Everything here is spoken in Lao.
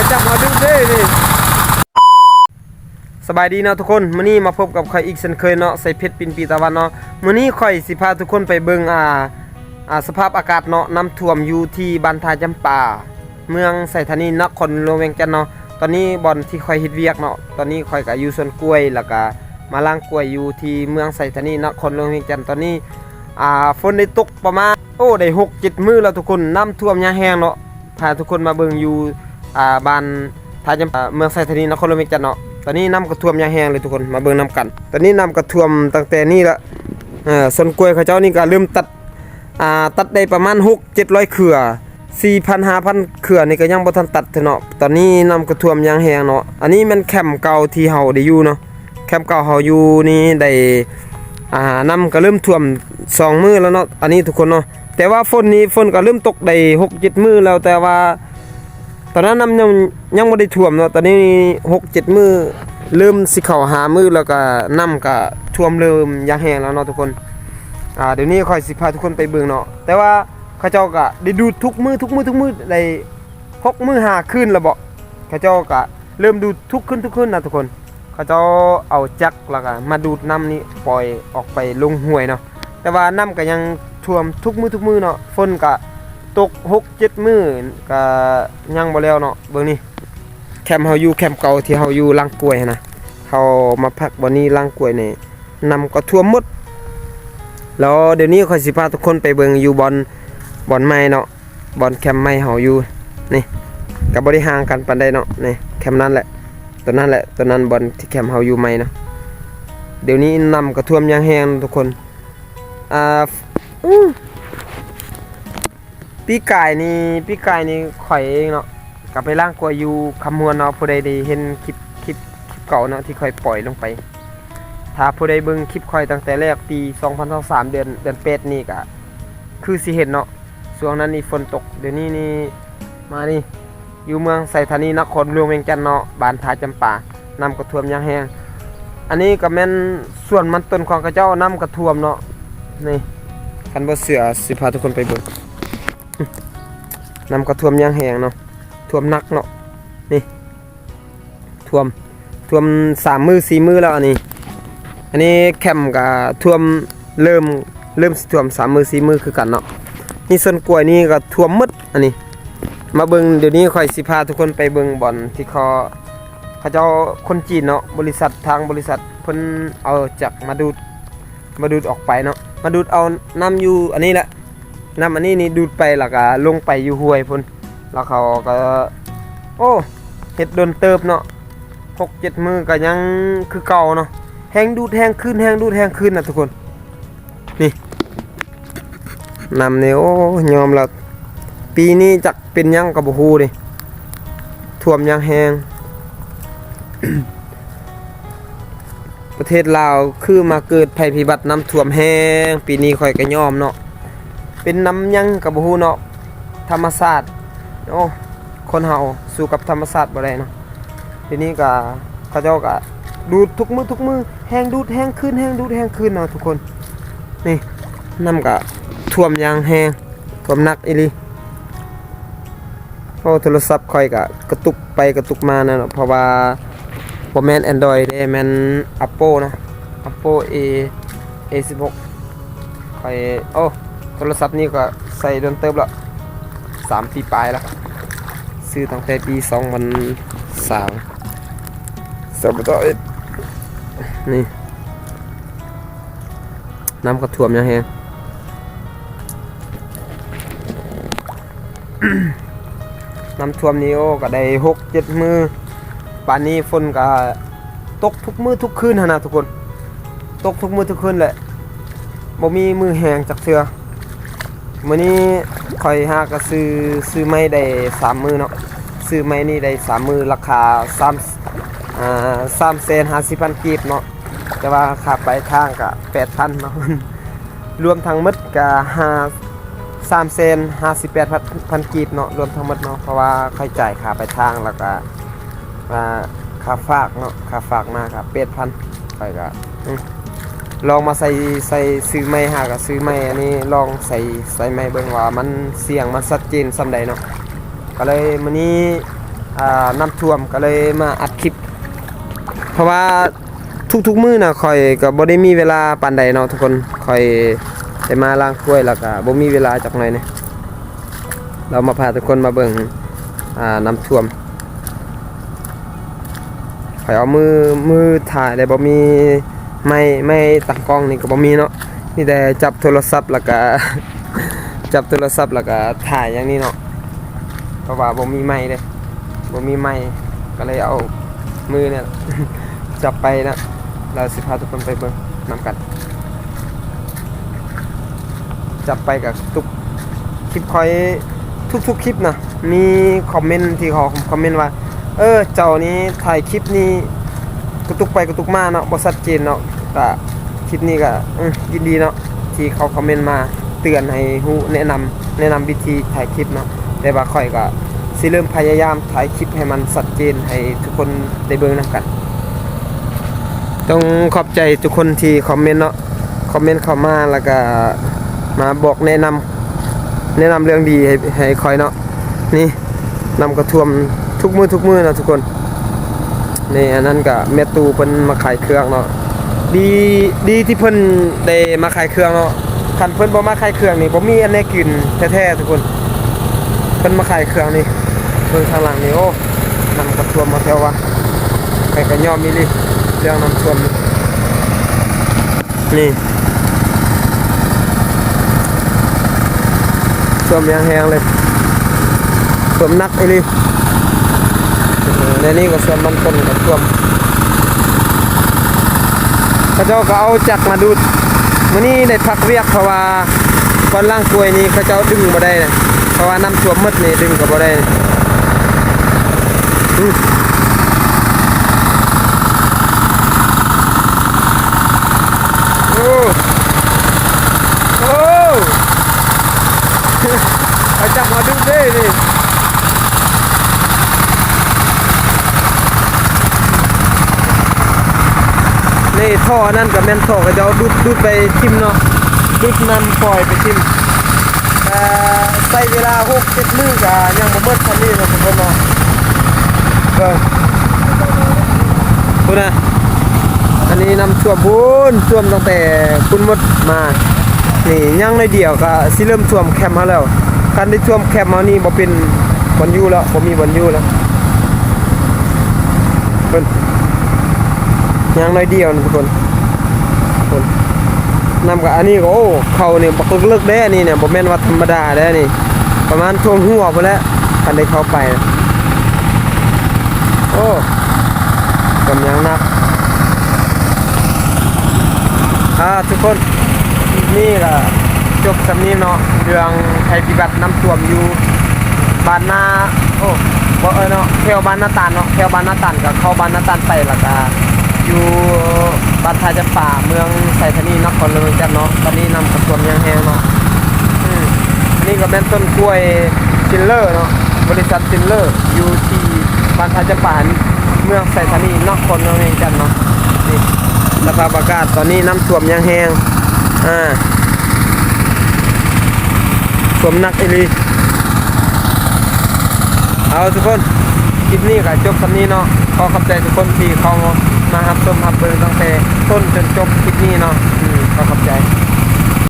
ຈັບເອົາດຶງເດ້ນີ້. ສະບາຍດີເນາະທຸກຄົນ, ມື້ນີ້ມາພົບກັບຂ້ອຍອີກເຊັ່ນເຄີຍເນາະ, ໄຊເພັດ ປິ່ນປີຕາວັນເນາະ. ມື້ນີ້ຂ້ອຍຊິພາທຸກຄົນໄປເບິ່ງ ອ່າ ອ່າ ສະພາບອາກາດເນາະ, ນ້ຳຖ້ວມຢູ່ທີ່ບ້ານທ່າຈຳປາ ເມືອງໄຊທານີ ນະຄອນຫຼວງວຽງຈັນເນາະ. ຕອນນີ້ບ່ອນທີ່ຂ້ອຍເຮັດວຽກເນາະ, ຕອນນີ້ຂ້ອຍກະຢູ່ສວນກ້ວຍ ແລ້ວກະມາລ້າງກ້ວຍຢູ່ທີ່ເມືອງໄຊທານີ ນະຄອນຫຼວງວຽງຈັນ. ຕອນນີ້ ອ່າ ຝົນໄດ້ຕົກປະມານ ໂອ້ ໄດ້ຫົກເຈັດມື້ແລ້ວທຸກຄົນ, ນ້ຳຖ້ວມຢ່າງແຮງເນາະ. ພາທຸກຄົນມາເບິ່ງຢູ່ ອ່າ ບ້ານທ່າຈຳປາ ເມືອງໄຊທານີ ນະຄອນຫຼວງວຽງຈັນເນາະ. ຕອນນີ້ນ້ຳກະຖ້ວມຢ່າງແຮງເລີຍທຸກຄົນ, ມາເບິ່ງນຳກັນ. ຕອນນີ້ນ້ຳກະຖ້ວມຕັ້ງແຕ່ນີ້ລະ. ເອີ ສວນກ້ວຍເຂົາເຈົ້ານີ້ກະເລີ່ມຕັດ ອ່າ ຕັດໄດ້ປະມານຫົກເຈັດຮ້ອຍເຄືອ, ສີ່ພັນ ຫ້າພັນເຄືອນີ້ກະຍັງບໍ່ທັນຕັດເທື່ອເນາະ. ຕອນນີ້ນ້ຳກະຖ້ວມຢ່າງແຮງເນາະ. ອັນນີ້ແມ່ນແຄມເກົ່າທີ່ເຮົາໄດ້ຢູ່ເນາະ, ແຄມເກົ່າເຮົາຢູ່ນີ້ໄດ້ ອ່າ ນ້ຳກະເລີ່ມຖ້ວມສອງມື້ແລ້ວເນາະ ອັນນີ້ທຸກຄົນເນາະ. ແຕ່ວ່າຝົນນີ້ ຝົນກະເລີ່ມຕົກໄດ້ຫົກເຈັດມື້ແລ້ວ, ແຕ່ວ່າຕອນນັ້ນນ້ຳຍັງ ຍັງບໍ່ໄດ້ຖ້ວມເນາະ. ຕອນນີ້ຫົກເຈັດມື້ ເລີ່ມຊິເຂົ້າຫ້າມື້ແລ້ວ, ກະນ້ຳກະຖ້ວມເລີ່ມຢ່າງແຮງແລ້ວເນາະທຸກຄົນ. ອ່າ ດຽວນີ້ຂ້ອຍຊິພາທຸກຄົນໄປເບິ່ງເນາະ, ແຕ່ວ່າເຂົາເຈົ້າກະໄດ້ດູດທຸກມື້ ທຸກມື້ ທຸກມື້ ໄດ້ຫົກມື້ຫ້າຄືນແລ້ວເບາະ. ເຂົາເຈົ້າກະເລີ່ມດູດທຸກຄືນ ທຸກຄືນນະທຸກຄົນ. ເຂົາເຈົ້າເອົາຈັກ ແລ້ວກະມາດູດນ້ຳນີ້ປ່ອຍອອກໄປລົງຫ້ວຍເນາະ. ແຕ່ວ່ານ້ຳກະຍັງຖ້ວມທຸກມື້ ທຸກມື້ເນາະ, ຝົນກະຕົກຫົກເຈັດມື້ ກະຍັງບໍ່ແລ້ວເນາະ. ເບິ່ງນີ້ ແຄມເຮົາຢູ່ ແຄມເກົ່າທີ່ເຮົາຢູ່ລ້າງກ້ວຍຫັ້ນນະ, ເຮົາມາພັກບ່ອນນີ້ລ້າງກ້ວຍນີ້ ນ້ຳກໍຖ້ວມໝົດ. ແລ້ວດຽວນີ້ຂ້ອຍຊິພາທຸກຄົນໄປເບິ່ງຢູ່ບ່ອນ ບ່ອນໃໝ່ເນາະ, ບ່ອນແຄມໃໝ່ເຮົາຢູ່ນີ້ ກໍບໍ່ໄດ້ຫ່າງກັນປານໃດເນາະ. ນີ້ແຄມນັ້ນແຫຼະ ຕົວນັ້ນແຫຼະ ຕົວນັ້ນບ່ອນທີ່ແຄມເຮົາຢູ່ໃໝ່ເນາະ. ດຽວນີ້ນ້ຳກໍຖ້ວມຢ່າງແຮງທຸກຄົນ. ອ່າ ປີກາຍນີ້ ປີກາຍນີ້ຂ້ອຍເອງເນາະ ກໍໄປລ້າງກ້ວຍຢູ່ຄຳມ່ວນເນາະ. ຜູ້ໃດໄດ້ເຫັນຄລິບ ຄລິບ ຄລິບເກົ່າເນາະ ທີ່ຂ້ອຍປ່ອຍລົງໄປ, ຖ້າຜູ້ໃດເບິ່ງຄລິບຂ້ອຍຕັ້ງແຕ່ແລກປີສອງພັນຊາວສາມ ເດືອນ ເດືອນແປດນີ້ ກໍຄືຊິເຫັນເນາະ. ຊ່ວງນັ້ນນີ້ຝົນຕົກ, ດຽວນີ້ນີ້ມານີ້ ຢູ່ເມືອງໄຊທານີ ນະຄອນຫຼວງວຽງຈັນເນາະ, ບ້ານທ່າຈຳປາ ນ້ຳກໍຖ້ວມຢ່າງແຮງ. ອັນນີ້ກໍແມ່ນສວນມັນຕົ້ນຂອງເຂົາເຈົ້າ, ນ້ຳກໍຖ້ວມເນາະ. ນີ້ ຄັນບໍ່ເຊື່ອຊິພາທຸກຄົນໄປເບິ່ງ, ນ້ຳກໍຖ້ວມຢ່າງແຮງເນາະ, ຖ້ວມໜັກເນາະ. ນີ້ ຖ້ວມ ຖ້ວມສາມມື້ສີ່ມື້ແລ້ວ. ອັນນີ້ ອັນນີ້ແຄມກໍຖ້ວມ ເລີ່ມ ເລີ່ມຊິຖ້ວມສາມມື້ສີ່ມື້ຄືກັນເນາະ. ນີ້ສວນກ້ວຍນີ້ກໍຖ້ວມໝົດ. ອັນນີ້ ມາເບິ່ງ ດຽວນີ້ຂ້ອຍຊິພາທຸກຄົນໄປເບິ່ງບ່ອນທີ່ເຂົາ ເຂົາເຈົ້າ ຄົນຈີນເນາະ, ບໍລິສັດ ທາງບໍລິສັດເພິ່ນເອົາຈັກມາດູດ ມາດູດອອກໄປເນາະ, ມາດູດເອົານ້ຳຢູ່ອັນນີ້ແຫຼະ. ນ້ຳອັນນີ້ນີ້ດູດໄປ ແລ້ວກໍລົງໄປຢູ່ຫ້ວຍພຸ້ນ, ແລ້ວເຂົາກໍ ໂອ້ ເຮັດດົນເຕີບເນາະ, ຫົກເຈັດມື້ກໍຍັງຄືເກົ່າເນາະ, ແຮງດູດແຮງຄືນ ແຮງດູດແຮງຄືນນະທຸກຄົນ. ນີ້ ນ້ຳນີ້ ໂອ້ ຍອມລະ ປີນີ້ຈັກເປັນຫຍັງກໍບໍ່ຮູ້ເດ້, ຖ້ວມຢ່າງແຮງ. ປະເທດລາວຄືມາເກີດໄພພິບັດນ້ຳຖ້ວມແຮງ, ປີນີ້ຂ້ອຍກໍຍອມເນາະ, ເປັນນຳຫຍັງກໍບໍ່ຮູ້ເນາະ, ທຳມະຊາດ. ໂອ້ ຄົນເຮົາສູ້ກັບທຳມະຊາດບໍ່ໄດ້ເນາະ. ທີນີ້ກໍເຂົາເຈົ້າກໍດູດທຸກມື້ທຸກມື້, ແຮງດູດແຮງຄືນ ແຮງດູດແຮງຄືນເນາະທຸກຄົນ. ນີ້ ນ້ຳກໍຖ້ວມຢ່າງແຮງ, ຖ້ວມໜັກອີ່ຫຼີ. ໂອ້ ໂທລະສັບຂ້ອຍກະກະຕຸກໄປກະຕຸກມາແນວເນາະ, ເພາະວ່າບໍ່ແມ່ນ Android ເດ້, ແມ່ນ Apple ເນາະ, Apple A A ສິບຫົກ. ຂ້ອຍ ໂອ້ ໂທລະສັບນີ້ກໍໃຊ້ດົນເຕີບແລ້ວ, ສາມປີປາຍແລ້ວ, ຊື້ຕັ້ງແຕ່ປີສອງພັນຊາວ ສອງພັນຊາວເອັດ. ນີ້ ນ້ຳກໍຖ້ວມຢ່າງແຮງ. ນ້ຳຖ້ວມນີ້ ໂອ້ ກໍໄດ້ຫົກເຈັດມື້, ປານນີ້ຝົນກໍຕົກທຸກມື້ທຸກຄືນຫັ້ນນະທຸກຄົນ, ຕົກທຸກມື້ທຸກຄືນແຫຼະ, ບໍ່ມີມື້ແຫ້ງຈັກເທື່ອ. ມື້ນີ້ຂ້ອຍຫາກໍຊື້ ຊື້ໄມ້ໄດ້ສາມມື້ເນາະ, ຊື້ໄມ້ນີ້ໄດ້ສາມມື້ ລາຄາສາມ ອ່າ ສາມແສນຫ້າສິບພັນກີບເນາະ, ແຕ່ວ່າຄ່າປາຍທາງກະແປດພັນເນາະ, ລວມທັງໝົດກະຫ້າ ສາມແສນຫ້າສິບແປດພັນ ພັນກີບເນາະ, ລວມທັງໝົດເນາະ, ເພາະວ່າຂ້ອຍຈ່າຍຄ່າປາຍທາງ ແລ້ວກະ ອ່າ ຄ່າຝາກເນາະ, ຄ່າຝາກມາກະແປດພັນ. ຂ້ອຍກະ ອືມ ລອງມາໃສ່ ໃສ່ ຊື້ໄມ້ ຫາກະຊື້ໄມ້ອັນນີ້ ລອງໃສ່ ໃສ່ໄມ້ເບິ່ງວ່າມັນສຽງມັນຊັດເຈນສ່ຳໃດເນາະ. ກໍເລີຍມື້ນີ້ ອ່າ ນ້ຳຖ້ວມ ກໍເລີຍມາອັດຄລິບ ເພາະວ່າທຸກໆມື້ນະ ຂ້ອຍກໍບໍ່ໄດ້ມີເວລາປານໃດເນາະທຸກຄົນ. ຂ້ອຍໄດ້ມາລ້າງຖ້ວຍ ແລ້ວກໍບໍ່ມີເວລາຈັກໜ້ອຍນີ້. ເຮົາມາພາທຸກຄົນມາເບິ່ງ ອ່າ ນ້ຳຖ້ວມ. ຂ້ອຍເອົາມື ມືຖ່າຍໄດ້ ບໍ່ມີໄມ້ ໄມ້ຕັ້ງກ້ອງນີ້ກໍບໍ່ມີເນາະ. ມີແຕ່ຈັບໂທລະສັບ ແລ້ວກະ ຈັບໂທລະສັບ ແລ້ວກະຖ່າຍຢ່າງນີ້ເນາະ ເພາະວ່າບໍ່ມີໄມ້ເດ້ ບໍ່ມີໄມ້ ກໍເລີຍເອົາມືນີ້ແຫຼະ ຈັບໄປນະ. ແລ້ວຊິພາທຸກຄົນໄປເບິ່ງນຳກັນ. ຈັບໄປກະຕຸກ ຄລິບຂ້ອຍທຸກໆຄລິບນະ ມີຄອມເມັນທີ່ເຂົາຄອມເມັນວ່າ ເອີ ເຈົ້ານີ້ຖ່າຍຄລິບນີ້ກະຕຸກໄປກະຕຸກມາເນາະ ບໍ່ຊັດເຈນເນາະ. ກະຄລິບນີ້ກະ ເອີ ຍິນດີເນາະ ທີ່ເຂົາຄອມເມັນມາເຕືອນໃຫ້ຮູ້ ແນະນຳ ແນະນຳວິທີຖ່າຍຄລິບເນາະ. ແຕ່ວ່າຂ້ອຍກະຊິເລີ່ມພະຍາຍາມຖ່າຍຄລິບໃຫ້ມັນຊັດເຈນ ໃຫ້ທຸກຄົນໄດ້ເບິ່ງນຳກັນ. ຕ້ອງຂອບໃຈທຸກຄົນທີ່ຄອມເມັນເນາະ ຄອມເມັນເຂົ້າມາ ແລ້ວກະມາບອກແນະນຳ ແນະນຳເລື່ອງດີໃຫ້ ໃຫ້ຂ້ອຍເນາະ. ນີ້ ນ້ຳກະຖ້ວມທຸກມື້ ທຸກມື້ເນາະທຸກຄົນ. ນີ້ ອັນນັ້ນກະແມ່ຕູ້ເພິ່ນມາຂາຍເຄື່ອງເນາະ. ດີ ດີທີ່ເພິ່ນໄດ້ມາຂາຍເຄື່ອງເນາະ. ຄັນເພິ່ນບໍ່ມາຂາຍເຄື່ອງນີ້ ບໍ່ມີອັນໃດກິນແທ້ໆທຸກຄົນ. ເພິ່ນມາຂາຍເຄື່ອງນີ້ ເບິ່ງທາງຫຼັງນີ້ ໂອ້ ນ້ຳກະຖ້ວມມາແຖວວ່າ ໄປກະຍອມອີ່ຫຼີ ເລື່ອງນ້ຳຖ້ວມນີ້. ນີ້ ຖ້ວມຢ່າງແຮງເລີຍ ຖ້ວມໜັກອີ່ຫຼີ. ແນວນີ້ກໍສ່ວນມັນຕົ້ນກໍຖ້ວມ ເຂົາເຈົ້າກໍເອົາຈັກມາດູດ. ມື້ນີ້ໄດ້ພັກວຽກ ເພາະວ່າບ່ອນລ້າງຖ້ວຍນີ້ເຂົາເຈົ້າດຶງບໍ່ໄດ້ນະ ເພາະວ່ານ້ຳຖ້ວມໝົດນີ້ ດຶງກໍບໍ່ໄດ້. ອື ໂອ້ ໂອ້ ເຂົາຈັບມາດຸດເດ້ນີ້. ນີ້ ທໍ່ອັນນັ້ນກໍແມ່ນທໍ່ເຂົາເຈົ້າດຸດ ດຸດໄປຖິ້ມເນາະ ດຸດນ້ຳປ່ອຍໄປຖິ້ມ. ເອີ ໃຊ້ເວລາຫົກເຈັດມື້ກໍຍັງບໍ່ໝົດສ່ຳນີ້ເນາະທຸກຄົນເນາະ. ເບິ່ງພຸ້ນນະ ອັນນີ້ນ້ຳຖ້ວມພຸ້ນ ຖ້ວມຕັ້ງແຕ່ພຸ້ນໝົດມາ. ນີ້ຍັງໜ້ອຍດຽວກໍຊິເລີ່ມຖ້ວມແຄມເຮົາແລ້ວ. ຄັນໄດ້ຖ້ວມແຄມເຮົານີ້ ບໍ່ເປັນບ່ອນຢູ່ແລ້ວ ບໍ່ມີບ່ອນຢູ່ແລ້ວ. ເບິ່ງ ຍັງໜ້ອຍດຽວນະທຸກຄົນ. ເບິ່ງ ນ້ຳກະ ອັນນີ້ກໍ ໂອ້ ເຂົ້ານີ້ບັກເລິກໆເດ້ ອັນນີ້ນະ ບໍ່ແມ່ນວ່າທຳມະດາເດ້ນີ້ ປະມານຖ້ວມຫົວພຸ້ນແຫຼະ ຄັນໄດ້ເຂົ້າໄປ. ໂອ້ ກຳລັງໜັກ. ອ່າ ທຸກຄົນ ຄລິບນີ້ກະຈົບສ່ຳນີ້ເນາະ ເລື່ອງໄພພິບັດນ້ຳຖ້ວມຢູ່ບ້ານນາ ໂອ້ ບໍ່ເອີເນາະ ແຖວບ້ານນາຕານເນາະ ແຖວບ້ານນາຕານ ກະເຂົ້າບ້ານນາຕານໄປ ແລ້ວກະຢູ່ບ້ານທ່າຈຳປາ ເມືອງໄຊທານີ ນະຄອນຫຼວງວຽງຈັນເນາະ. ຕອນນີ້ນ້ຳກະຖ້ວມຢ່າງແຮງເນາະ. ອື ອັນນີ້ກະແມ່ນຕົ້ນກ້ວຍຊິນເລີເນາະ ບໍລິສັດຊິນເລີ ຢູ່ທີ່ບ້ານທ່າຈຳປາ ເມືອງໄຊທານີ ນະຄອນຫຼວງວຽງຈັນເນາະ. ນີ້ ສະພາບອາກາດຕອນນີ້ນ້ຳຖ້ວມຢ່າງແຮງ ອ່າ ຖ້ວມໜັກອີ່ຫຼີ. ເອົາທຸກຄົນ ຄລິບນີ້ກໍຈົບສ່ຳນີ້ເນາະ. ຂໍຂອບໃຈທຸກຄົນທີ່ເຂົ້າມາຮັບຊົມຮັບເບິ່ງຕັ້ງແຕ່ຕົ້ນຈົນຈົບຄລິບນີ້ເນາະ. ອື ຂໍຂອບໃຈ.